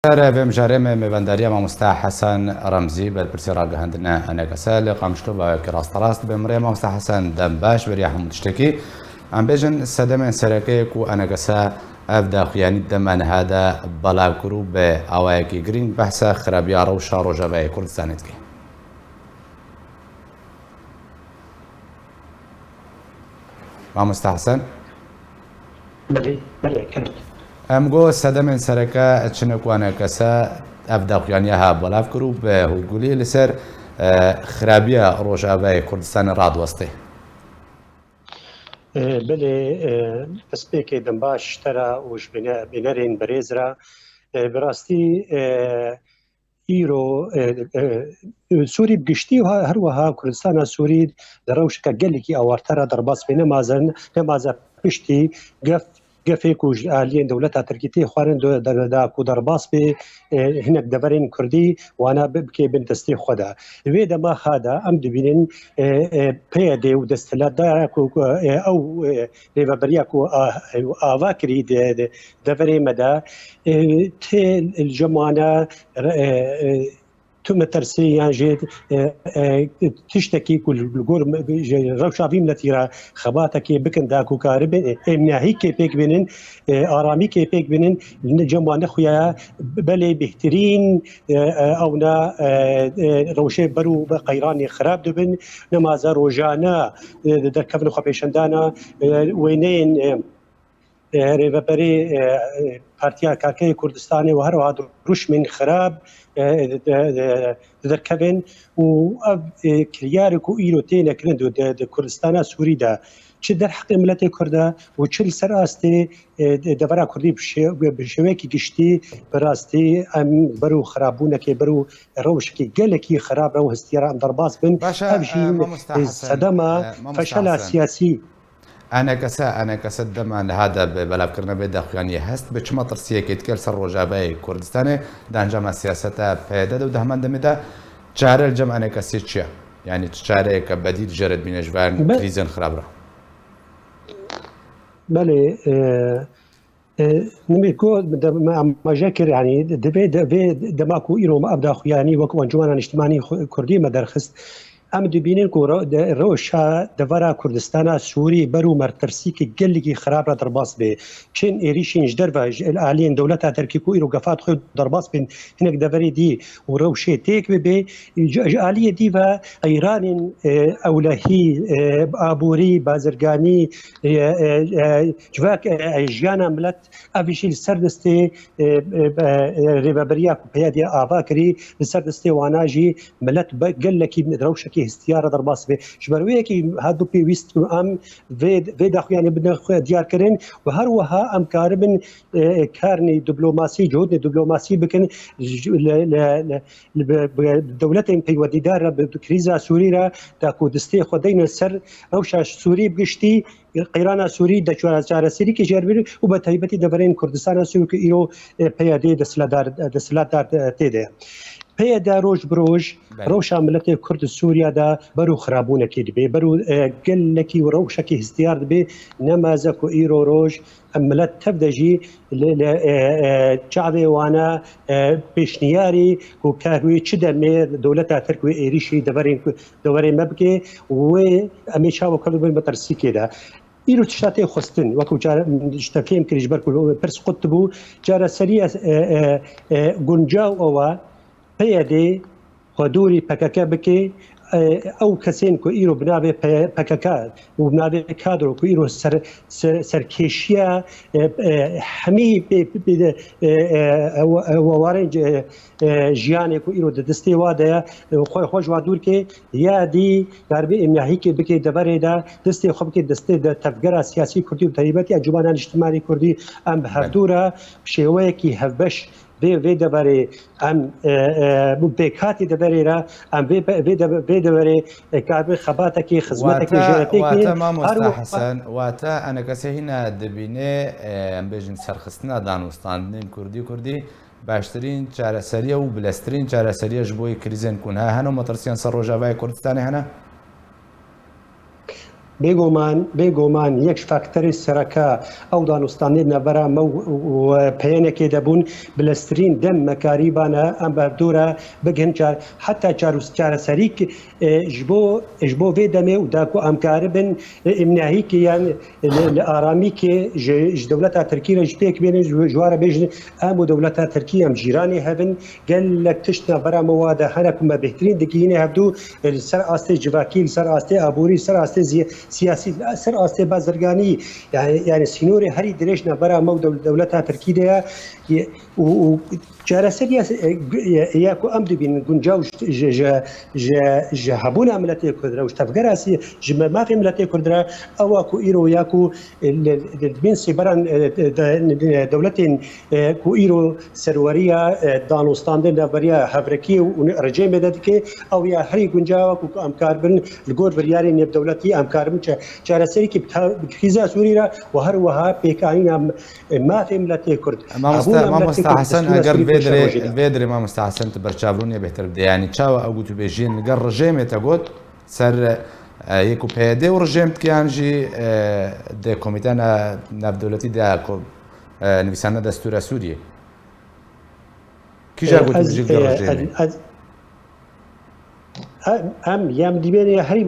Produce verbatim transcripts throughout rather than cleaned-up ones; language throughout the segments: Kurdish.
Ser vê mijarê me mêvendariya mamoste Hesen Remzî, berpirsê ragihandine enekese li Qamişlo, vawekî rasterast. Bi mirê mamoste Hesen dem baş, beriya hemû tiştekî. Em bêjin sedemên sereke ku enekese ev daxuyanî dema niha de belav kir û bi awayekî girîng behsa xirabiya rewşa Rojavayê Kurdistanê dike. Mamoste Hesen? Belê, belê, em. Em got sedemên sereke çine ku enekese ev daxuyaniya ha belav kir û bi hûrgulî li ser, e, xirabiya Rojavayê Kurdistanê radiwestê. E, belê, e, destpêkê dem baş ji te re û ji bîne-, bînerên birêz re. E, bi rastî, e, îro, e, e, Sûrî bi giştî û ha-, her wiha Kurdistana Sûrî di rewşeke gelekî awartera derbas bê. Nemaze, nemaze piştî gef, gefê ku ji aliyên dewleta Tirkî tê xwarin de, de, de, da ku derbas bê, e, hinek deverên Kurdî wana bi-, bike bin destê xwe de. Li vê dema ha de em dibînin, e, e, P Y D û desthilatdara ku, ku, e, ew, e, rêveberiya ku a-, ava kirî di, di deverê me de, e, tê li cem wana re-, e, e, tu metirsê yan jê, e, e, tiştekî ku li gor me, ji rewşa vî miletî re xebatekê bikin da ku karibin, e, emniyahî kê pêk bînin, e, aramî kê pêk bînin, li cem wan nexuya belê bêhtirîn, e, e, ewna, e, e, rewşê ber û bi qeyranê xirab dibin, nemaze rojane, e, derkevin xwepêşandana, e, wêneyên, e, e, rêveberê, e, e, Partiya Karkerê Kurdistanê û her wiha dirûşmên xirab, e, di, di, di, di derkevin û ev, e, kiryarê ku îro têne kirin di, di, di Kurdistana Sûrî de, çi derheqê miletê Kurd e û çi li ser astê, e, de-, devera Kurdî bi şê-, bi şêweyekî giştî, bi rastî em ber û xirabûnekê, ber û rewşekî gelekî xirab re û histiyara em derbas bin. Baş e, Ev jî, e, mamoste e, Hesen, sedema e, mamoste feşela Hesen. Siyasî. Enekese, enekese dema niha de bi belavkirina vê daxuyaniyê hest bi çi metirsiyekê dike li ser Rojavayê Kurdistanê, di encama siyaseta P Y D de û di heman demê de çare li cem enekesê çi ye? Yanî çi çareyeke bedîl jê re dibîne ji van Be- krîzên xirab re? Belê, e, e, nimê ku de-, me amaje kir, yanî divê de-, vê dema ku îro me ev daxuyanî wek Encûmena Niştimanî Xu-, Kurdî me derxist, em dibînin ku re-, de-, rewşa devera Kurdistana Sûrî ber û metirsîkê gelekî xirab re derbas bê. Çin êrîşên ji derve, ji aliyên dewleta Tirkî ku îro gefa dixwe derbas bên hinek deverê dî û rewşê têk bibe, ji, ji aliyê dî ve qeyranên, e, ewlehî, e, aborî, bazirganî, e, e, e, civak, e, e, jiyana milet, ev jî li ser destê, e, e, e, rêveberiya ku P Y D ava kirî, li ser destê wana jî milet be-, gelekî rewşekî histiyar re derbas be. Ji ber wê yekî herdû pêwîst em vê, vê daxuyanî bidin xwe diyar kirin û her wiha em karibin, e, karnê diplomasî, cihûdê diplomasî bikin, ji, li, li, li, li bi, bi dewletên peywendîdar re, bi, bi krîza Sûrî re, da ku destê xwe deyne ser rewşa Sûrî bi giştî, qeyrana Sûrî de çare-, çareserîkê jê re bînin û bi taybetî deverên Kurdistana Sûrî ku îro, e, P Y D desthilatdar, desthilatdar tê de. P Y D roj bi roj Belê. rewşa miletê Kurd li Sûriya de ber û xirabûnekê dibe, ber û, e, gelekî û rewşekî histiyar dibe, nemaze ku îro roj em milet tev de jî li, li, e, e, çavê wana, e, pêşniyarî ku ka wê çi demê dewleta Tirk wê êrîşî deverên ku, deverê me bike, wê em ê çawa kalibin metirsîkê de. Îro tişta tê xwestin, wekî cara ji te fêm kirî, ji ber ku pirs qut bû, çareseriya, e, e, e, guncaw ew e, P Y D xwe dûrî P K K bike, e, ew kesên ku îro bi navê P-, P K K û bi navê kadro ku îro ser, ser, serkêşiya, e, e, hemî pê, pê, pê de, e, e, e, warên, e, e, jiyanê ku îro di destê wa de ye, e, xwe, xwe ji wa dûr ke, ya dî darbe îmlahîkê bike deverê de, destê xwe bike destê de tevgera siyasî Kurdî û taybetî Encûmena Niştimanî Kurdî, em bi Belê. hevdû re bi şêweyekî hevbeş vê, vê deverê em, e, e, bû pêkhatî deverê re, em vê, vê, vê de-, vê deverê, e, karibin xebatekî, xizmetekî Wate, jê re têk wate bînin. Mamoste Her Hesen, wate enekesê hîna dibîne, e, em bêjin serxistina danûstandinên Kurdî, Kurdî, Baştirîn çareseriya û bileztirîn çareseriya ji bo yê krîzên ku niha hene û metirsiyên ser Rojavayê Kurdistanê hene? Bêguman, bêguman yek ji faktorê sereke ew danûstandê navbera me û, û, û P Y N'ê de bûn, bileztirîn dem me karîbane em bi hevdû re bigihin çar-, heta çar-, çareserîk, e, ji bo, ji bo vê demê û da ku em karibin, e, îmnahîkê yan li, li aramîkê ji, ji dewleta Tirkî re jî pêk bênin, ji, ji wan re bêjin, em û dewleta Tirkî em cîranê hev in, gelek tişt navbera me wa de hene ku me bêhtirîn digihîne hevdû, e, li ser astê civakî, li ser astê aborî, li ser astê ziy-, siyasî, li ser astê bazirganî, yani, yani sînorê herî dirêj navbera me û dew-, dewleta Tirkî de ye. Ye-, û, û çareseriya, e, gu-, ye-, ya ku em dibînin guncaw ji, ji, ji, ji, ji hebûna miletê Kurd re û ji tevgera sî-, ji me-, mafê miletê Kurd re, ew a ku îro ya ku, e, li, li, li bin sîberan, e, de, de, dewletên, e, ku îro serweriya, e, danûstandin navberiya hevrekiyê û rejêmê de dike, ew ya herî guncawa ku, ku em karibin li gor biryarên nêvdewletî em karibin ça-, çareserî ki bi ta-, bi krîza Sûrî re û her wiha pêkanîna, e, mafê miletê Kurd. Mamoste, Hebûna miletê Mamoste Kurd Hesen, destûra eger Sûrî vê pêşerojê dirê, de. Vê dirê Mamoste Hesen tu berçavbûnê bêhtir bide. Yani çawa ew gotûbêjiyên li gel rejêmê te got, ser, e, yê ku P Y D û rejêm dikiyan jî, e, di komîtena navdewletî de ku, e, nivîsandina destûra Sûriyê. Kîja E, gotûbêjî ez, li gel e, rejêmê? ez, ez, em, em, ya min dibêne ya herî,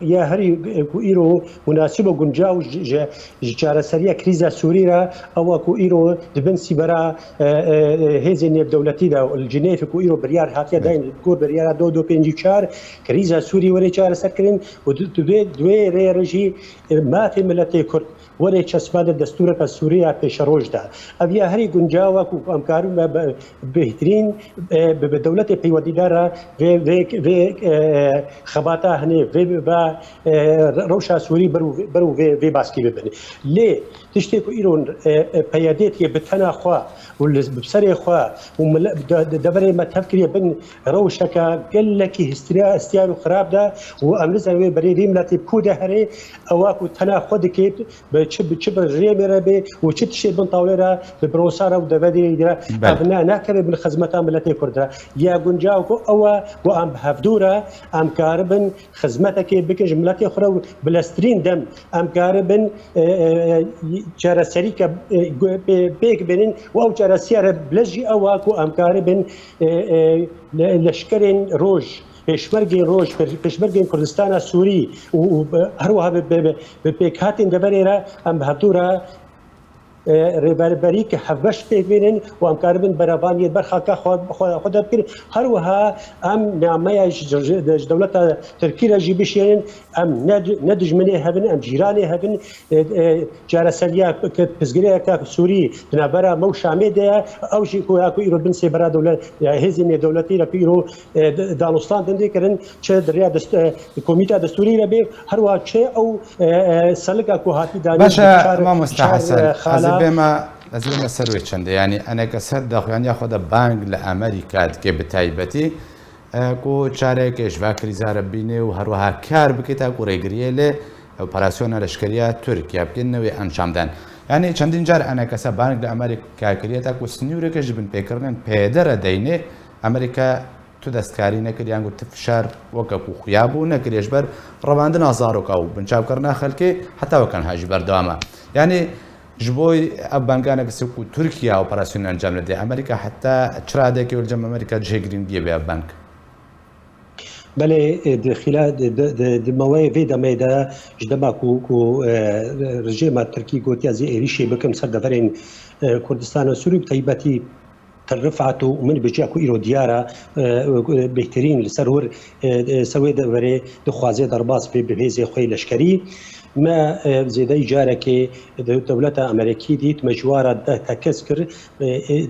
ya herî, e, ku îro munasib û guncaw ji, ji, ji çareseriya krîza Sûrî re, ew a ku îro di bin sîbera, e, e, e, hêzên nêvdewletî de, li Cinêfê ku îro biryar hatiye dayîn, li gor biryara do do pêncî çar, krîza Sûrî were çareserkirin û di, di vê, di wê rê re jî, e, mafê miletê Kurd were çespa di destûreke Sûrî ya pêşeroj de. Ev ya herî guncawa ku em karin me be-, bêhtirîn, e, bi, bi dewletê peywendîdar re vê, vê, vê, e, xebata hinê, vê, vê, e, rewşa Sûrî ber û, ber û vê, vê baskî bibin. Lê tiştê ku îro, e, e, P Y D tê bi tena xwe û li, bi serê xwe û mile-, de, de, deverê me tev kiriye bin rewşeke gelekî histiriya, hestiyar û xirab de û em nizanin wê berê vê miletê ku de herê, ewa ku tena xwe dike, bi çi, bi çi bi rêmê re bê û çi tiştê bin tawlê re bi birosa re û deverê re, Belê. ev ne, nakeve bin xizmeta miletê Kurd re. Ya guncaw ku ew e ku em bi hevdû re em karibin xizmetekê bikin ji miletê xwe re û bileztirîn dem em karibin, e, e, e, çareserîke, e, gu-, pê-, pêk bênin û ew çaresiya re bilez jî ew e ku em karibin, e, e, le-, leşkerên roj, pêşmergên roj, pêş-, pêşmergên Kurdistana Sûrî û, û be-, her wiha bi, bi, bi, bi pêkhatên deverê re em bi hevdû re, e, rêberberî ke hevbeş pêk bênin û em karibin berevaniyê ber xaka xwe, xwe, xwe de bikin. Her wiha em nameya ji, ji, ji dewleta Tirkî re jî bişênin, em ne, ne dijminê hev in, em cîranê hev in. E, e, çareseriya ke pirsgirêka Sûrî di navbera me û Şamê de ye, ew jî ku ya ku îro bin sêbera dewlet, ya hêzên nêdewletî re ku îro, e, d-, danûstan din dê kirin, çi di rêya dest-, e, komîta destûrî re bê, her wiha çi ew, e, e, selika ku hatî danîn Baş e, bi çar, Mamoste çar, Hesen, e, ez ê xala. bême, ez ê bême ser wê çendê. Yanî eneke ser daxuyaniya xwe de bang li Amerîka dike bi taybetî, e, ku çareke ji va krîza re bîne û her wiha kar bike ta ku rêgiriyê lê operasyona leşkeriya Tirkiye bike, ne wê encam den. Yanî çendîn car eneke ser bang li Amerîka kiriye ta ku sinûreke ji binpêkirinên P Y D re deyne, Amerîka tu destkarî nekir, yan ku tu fişar weke ku xuya bû nekiriye ji ber revandina zaroka û binçavkirina xelkê heta weke niha jî berdewam e. Yanî ji bo ev banganeke sê ku Tirkiye operasyonê encam nede, Amerîka heta çi radeyekê wê li cem Amerîka cihê girîngiyê be ev bang? Belê, e, di xîla-, di, di, di, di maweyê vê demê de ji dema ku, ku, e, rejêma Tirkî gotiye ez ê êrîşê bikim ser deverên, e, Kurdistana Sûrî, bi taybetî Til Rifat û min bi cih ku îro diyar e, e, bêhtirîn li ser wir, e, e, ser wê deverê dixwaze derbas bê bi hêzê xwe yê leşkerî. Me, e, zêdeyî carekê de-, dewleta Amerîkî dît, me ji wan re de tekez kir. E, e,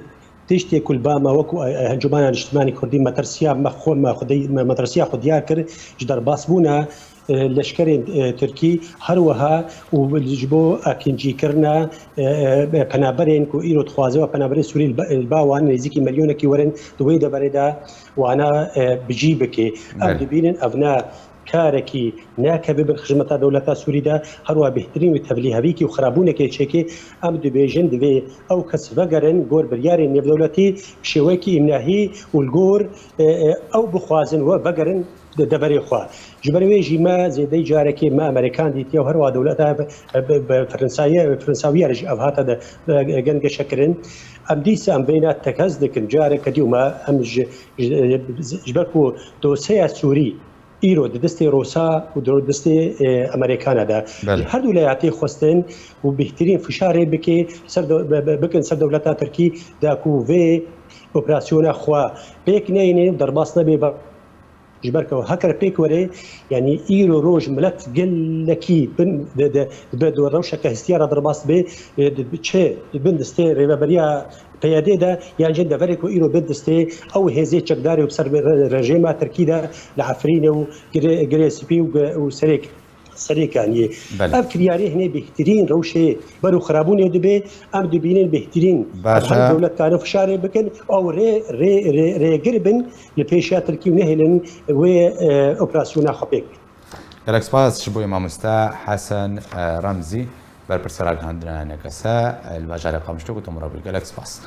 tiştê ku li ba me wekû, e, e, Encûmena Niştimanî Kurdî metirsiya me xwe, me xwedî, me metirsiya xwe diyar kir ji derbasbûna e, leşkerên, e, Tirkî, her wiha û ji bo akincîkirina, e, e, penaberên ku îro dixwaze we penaberên Sûrî li ba, li ba wan nêzîkî milyonekî werin di wê deverê de wana, e, bi cî bike. Em Belê. dibînin ev ne, karekî neke bibin xizmeta dewleta Sûrî de, herwa bêhtirîn û tevlîhevîkî û xirabûnekê çêkê, em dibêjin divê ew kes vegerin gor biryarên nêvdewletî, bi şêweyekî îmnahî û li gor, e, e, ew bixwazin we vegerin di deverê xwe. Ji ber wê jî me zêdeyî carekê me Amerîkan dîtiye û herwa dewleta bi, bi, bi Fransaye, Fransawiya re jî ev hate de, e, gengeşekirin. Em dîsa em vêna tekez dikin. Careke dî û me em ji, ji, ji ber ku dosyeya Sûrî îro di destê Rosa û di destê, e, Amerîkana de. Belê. Ji her du laya tê xwestin û bêhtirîn fişarê bike ser de, bi, bi, bikin ser dewleta Tirkî de ku vê operasyona xwe pêk neyne û derbas nebe. Ji ber ku heker pêk were, yanî îro roj milet gelekî bin, de, de, bi, di rewşeke hestiyara derbas be, e, di, çi di bin destê rêveberiya P Y D de, yan jî deverê ku îro bin destê ew hêzê çekdarê û ser re-, rejîma Tirkî de li Efrînê û Girê, Girê Spî û ge-, û Serêk, Serêkaniyê. Belê. Ev kiryarê hinê bêhtirîn rewşê ber û xirabûnê dibe, em dibînin bêhtirîn. Baş e. Ev her dewlet karin fişarê bikin, ew rê, rê, rê, rêgir bin li pêşiya Tirkî û nehêlin wê, e, operasyona xwe pêk bikin. Gelek spas ji bo mamoste Hesen, e, Remzî, berpirsê ragihandina N K S, e, li bajarê Qamişlo ku tomara bû. Gelek spas.